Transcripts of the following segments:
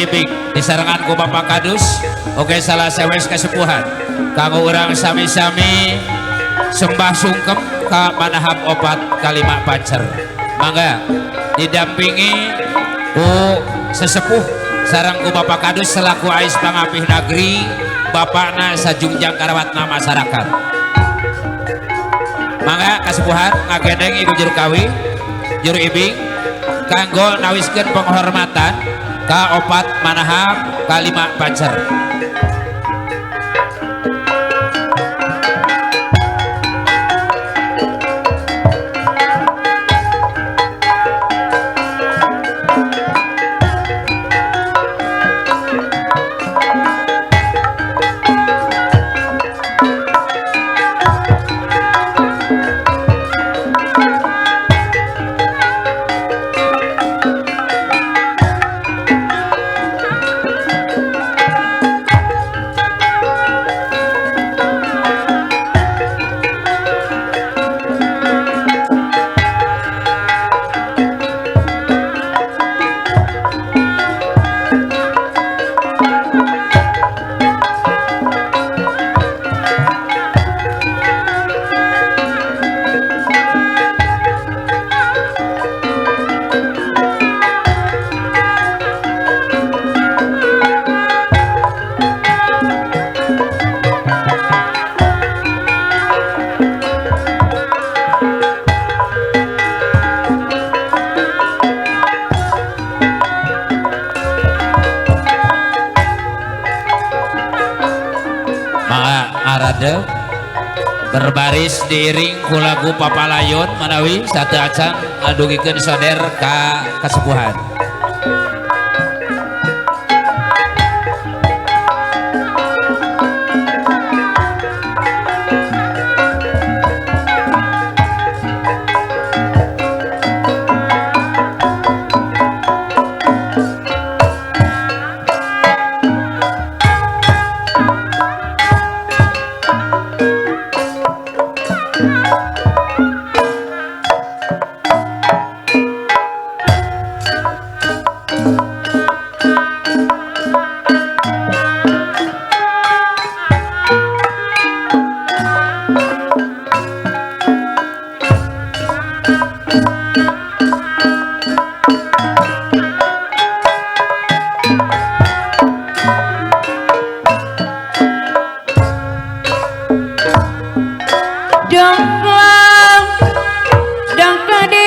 Ibing disarengan ku Bapak Kadus oke salah sewes kesepuhan kanggo urang sami-sami sembah sungkem ka manahab opat kalima pancer. Mangga didampingi ku sesepuh sareng ku Bapak Kadus selaku ais pangapih nagri bapakna sajungjang karawatna masyarakat. Mangga kasepuhan ngagendeng ibu juru kawi juru ibing kanggo nawiskeun penghormatan ka opat manahab kalima pancer. Berbaris diiring ku lagu Papalayon manawi satu acan ngadugikeun soder ka kasepuhan. Dongklang, dongklang di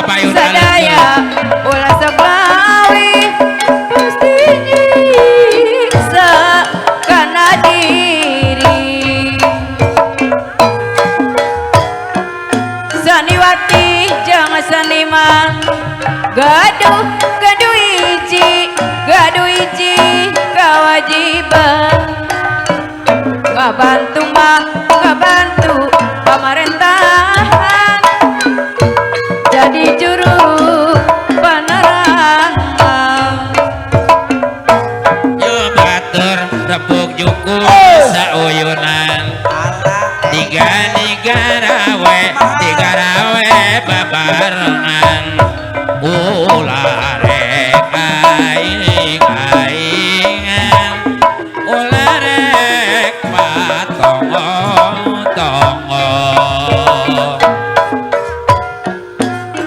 Kapayun sadaya ulah sebawi pasti nyiksa kana diri. Saniwati jangan saniman gaduh gaduh hiji gaduh hiji kewajiban ngabantu mah ngabantu pemerintahan jadi juru penerangan. Yo batur repuk juku sauyunan tiga tiga rawe babarengan ulah rek aing aingan ulah rek patongo tongo.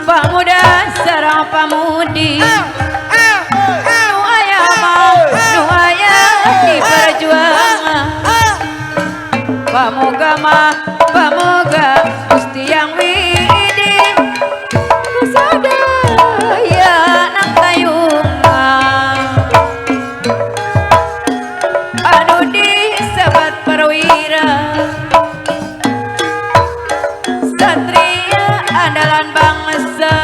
Pamuda sareng pamudi nu aya mah nu aya di perjuangan pamoga mah pamoga Gusti Yang Widi kasadaya nang tayungan anu disebat perwira satria andalan bangsa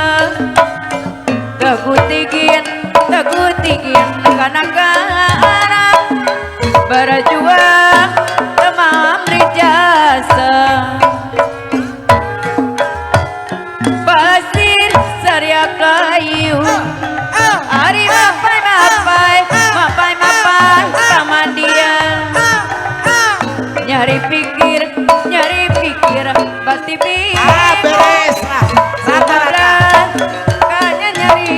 teguh tigin kana karang berjuang temamri jasa pasir saria kayu ari mapai mapai mapai mapai pamandian nyari pikir bati pikir beres lah rata-rata kanya nyari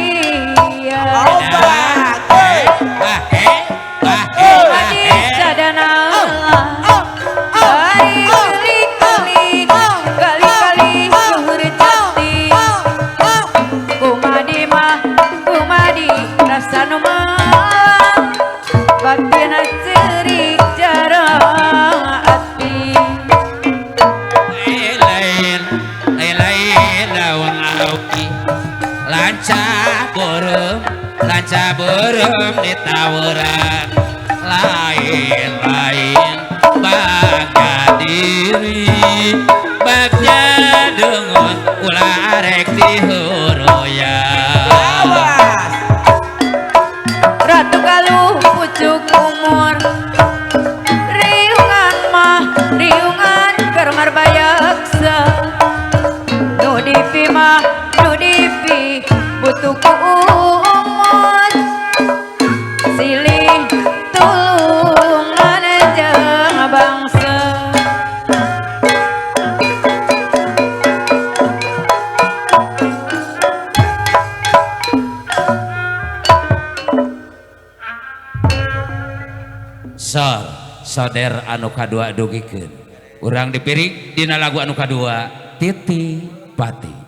lanca beureum ditawuran lain-lain bagja diri bagja deungeun ulah arek dihuruyan. Ratu Galuh pucuk umur riungan mah riungan keur marbayaksa nu dipi mah nu dipi butuh ku umur silih tulungan jeung bangsa. Sor soder anu kadua dugikeun urang dipiring dina lagu anu kadua Titi Pati.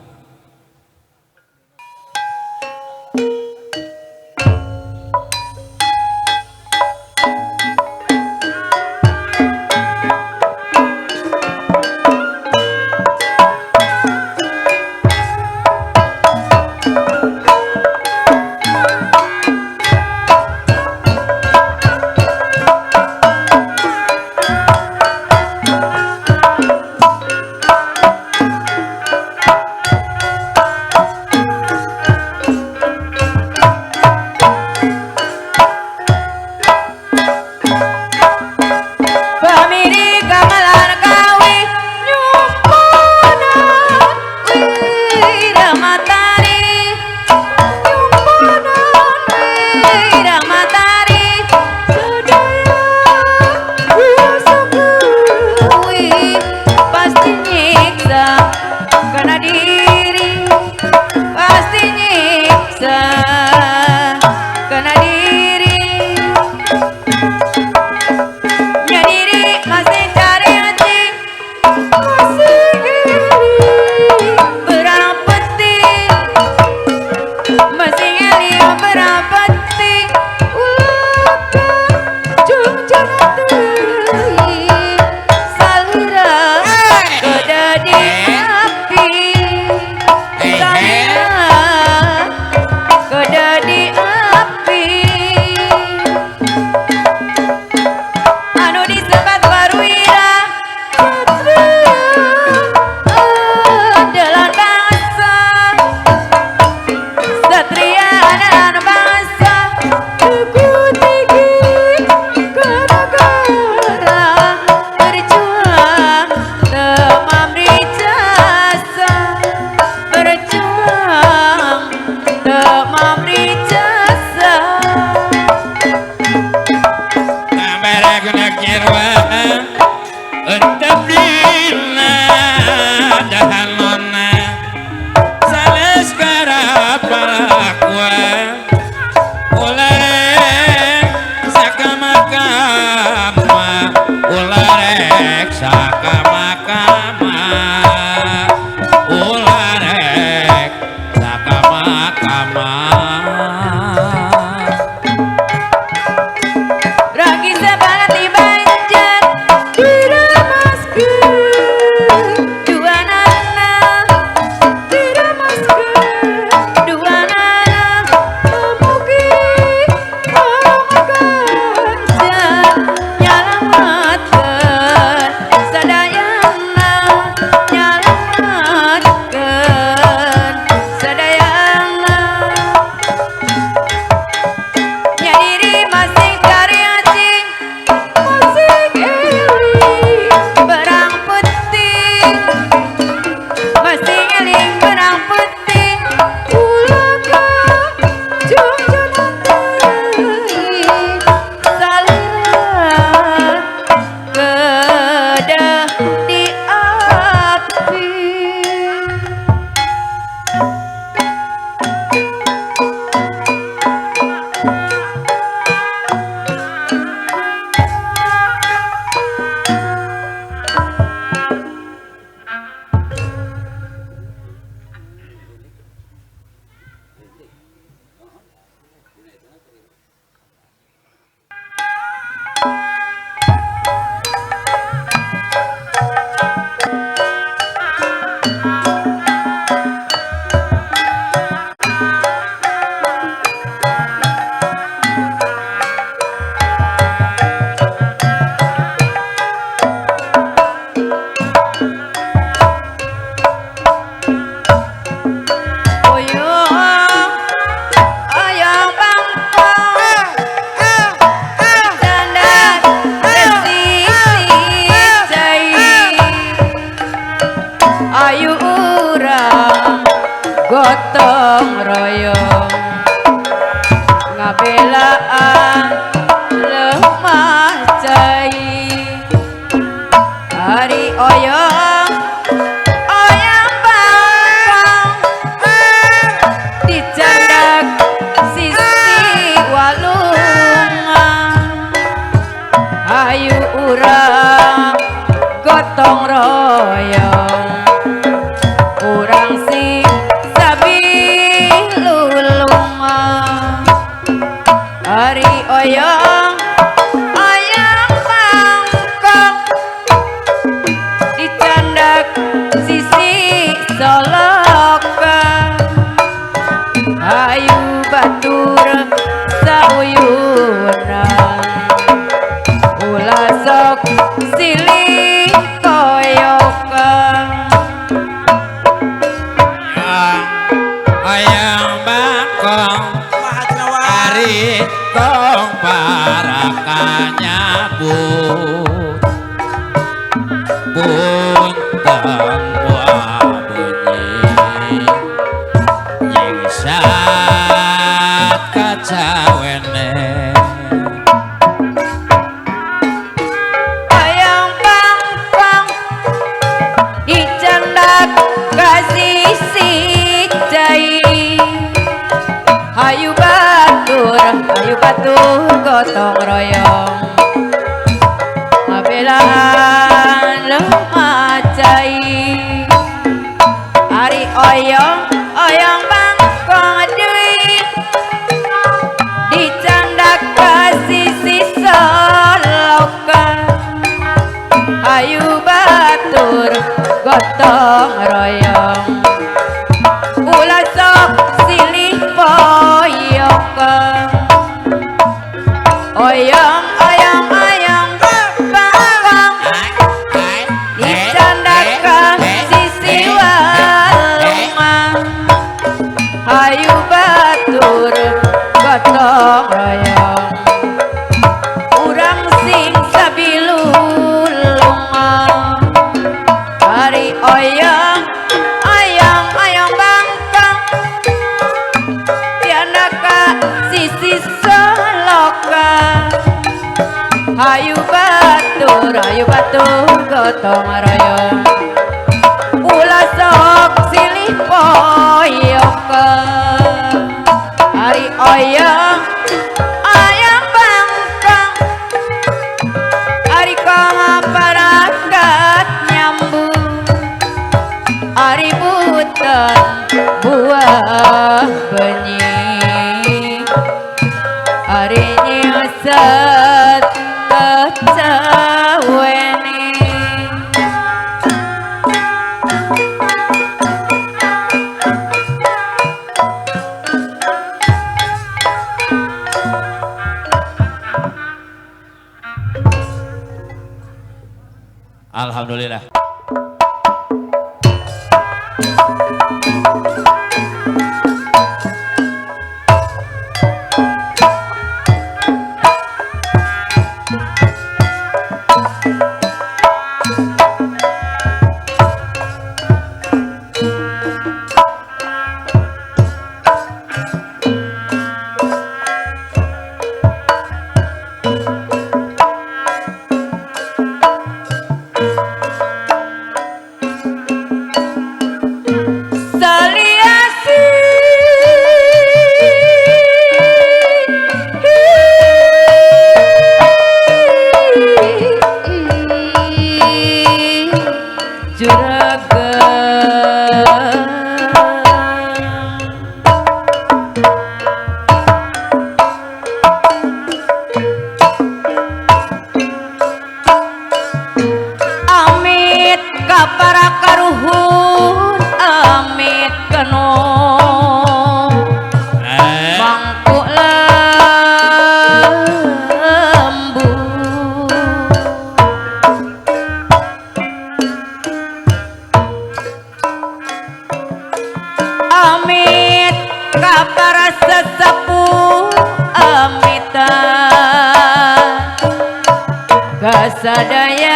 kamar Ragi sebanget di Banjar Diramaskeun dua nana Diramaskeun dua nana Memugi pamaganjar Nyalamatkeun sadayana Nyalamatkeun sadayana Nya diri masing kariacing masing eling berang penting masing eling berang penting ulah ka jongjonan teuing salira kedah di api. Oyong, oyong bangkong, candak resisi cai. Ayu urang gotong royong, ngabelaan lemah cai. Ari oyong, oyong bangkong, dicandak sisi walungan. Ayu urang gotong royong, urang sing sabi lulungan. Ari oyong, oyong bangkong, dicandak sisi solokan. Ayu batur sauyunan, ulah sok silih koyokan. Ayang bangkong ari tong parakanya nyabut punten buah bunyi nyingsat kacawene. Ayang bangkong dicandak kasih si cai. Ayu batur gotong royong, ngabelaan lemah cai. Ari oyong, oyong bangkong deui, dicandak kasih si solokan. Ayu batur gotong royong, ulah sok silih poyokan. Oyong, oyong, oyong bangkong, dicandak sisi walungan. Ayu batur gotong royong, urang sing sabilulungan. Ari oyong, oyong, oyong bangkong, dicandak sisi solokan. Ayu batur gotong royong, ulah sok silih poyokan. Ari oyong, oyong bangkong, ari koma parakat nyambung. Ari buten buah benyi. Alhamdulillah. Sadaya.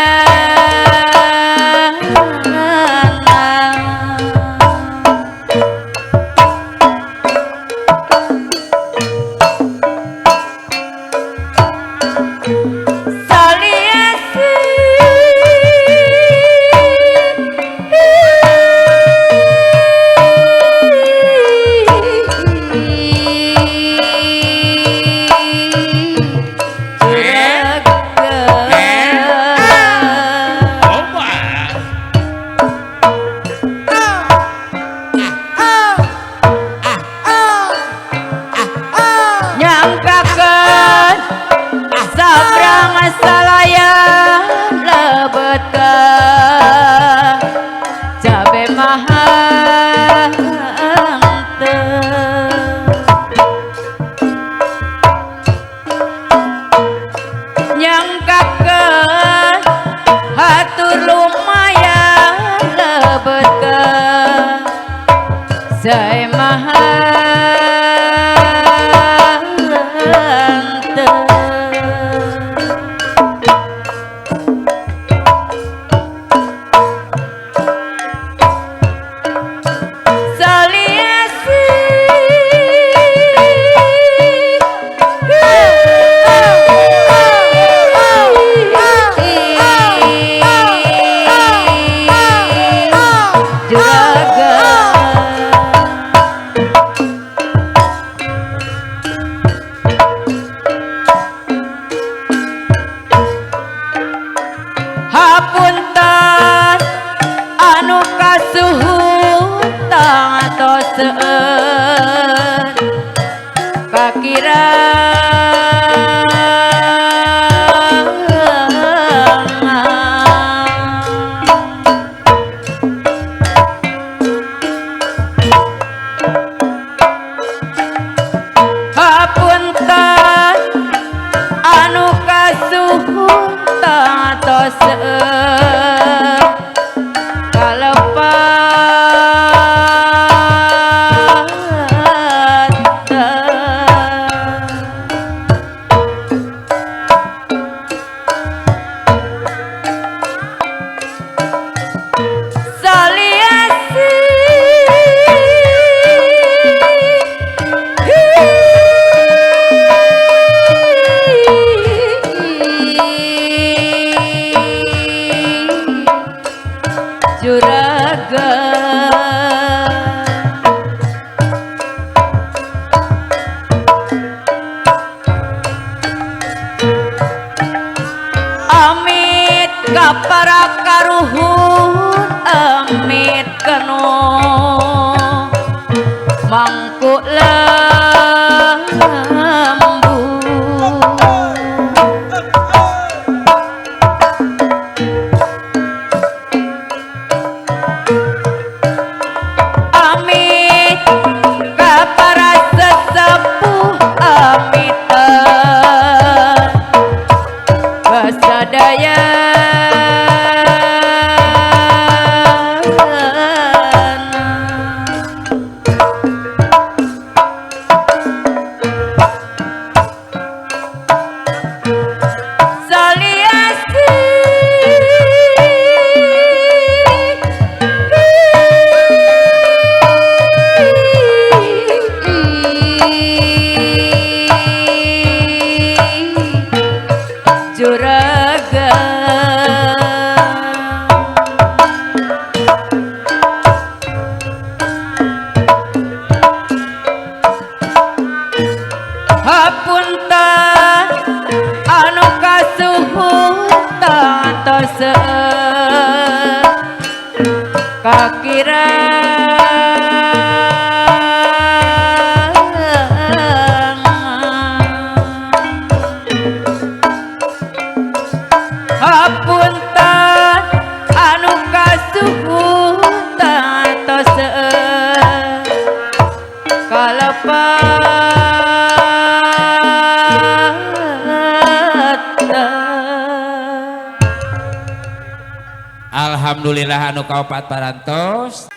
Alhamdulillah anu kaopat parantos.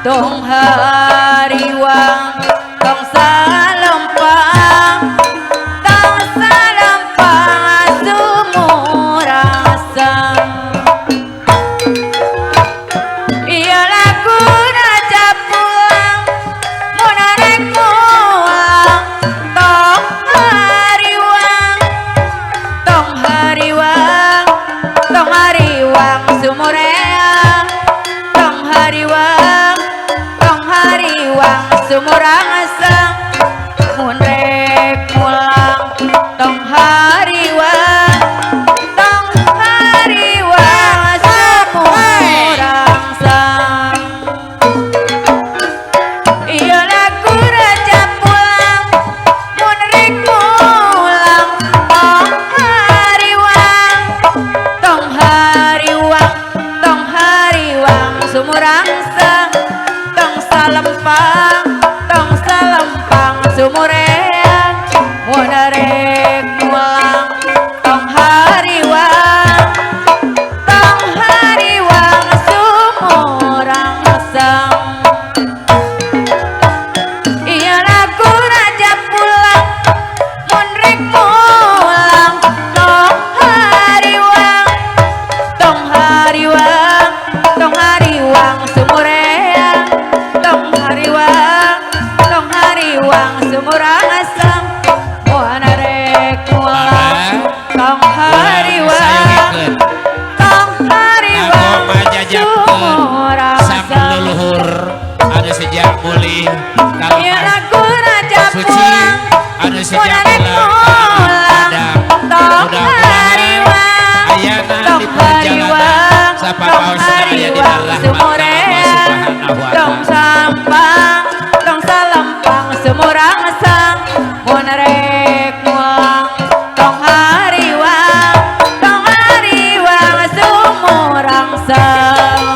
Tong hariwang tong salempang sumurasang. Iya lagu raja pulang munarek mulang tong hariwang tong hariwang tong hariwang sumureang tong hariwang hariwang sumurasang mun rek mulang tong hariwang sumurasang. Iya lagu raja pulang mun rek mulang tong hariwang tong hariwang tong hariwang sumurasang tong salempang sumureang mun rek mulang tong hariwang sumurangsang. Iya lagu raja pulang mun rek mulang tong hariwang tong hariwang tong hariwang sumureang tong hariwang sumurasang mun rek mulang tong hariwang sumurasang. Sang leluhur anu sejak mulih Iya lagu raja suci pulang anu sejak mun rek mulang tong hariwang ayana tong di perjalanan hariwang sapapaos tong aya dina hariwang rahmat Allah sumureang Subhanahu wa tong taala. sampang tong salempang sumurangsang mun rek mulang tong hariwang sumurangsang.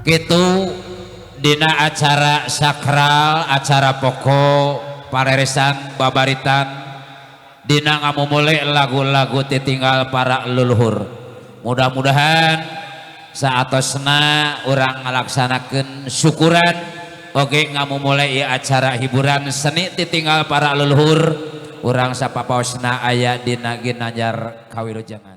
Kitu dina acara sakral, acara pokok pareresan babaritan dina ngamumule lagu-lagu titinggal para leluhur. Mudah-mudahan saatosna urang ngalaksanakeun syukuran oge ngamumule ieu acara hiburan seni titinggal para leluhur, urang sapapaosna aya dina ginanjar kawilujengan.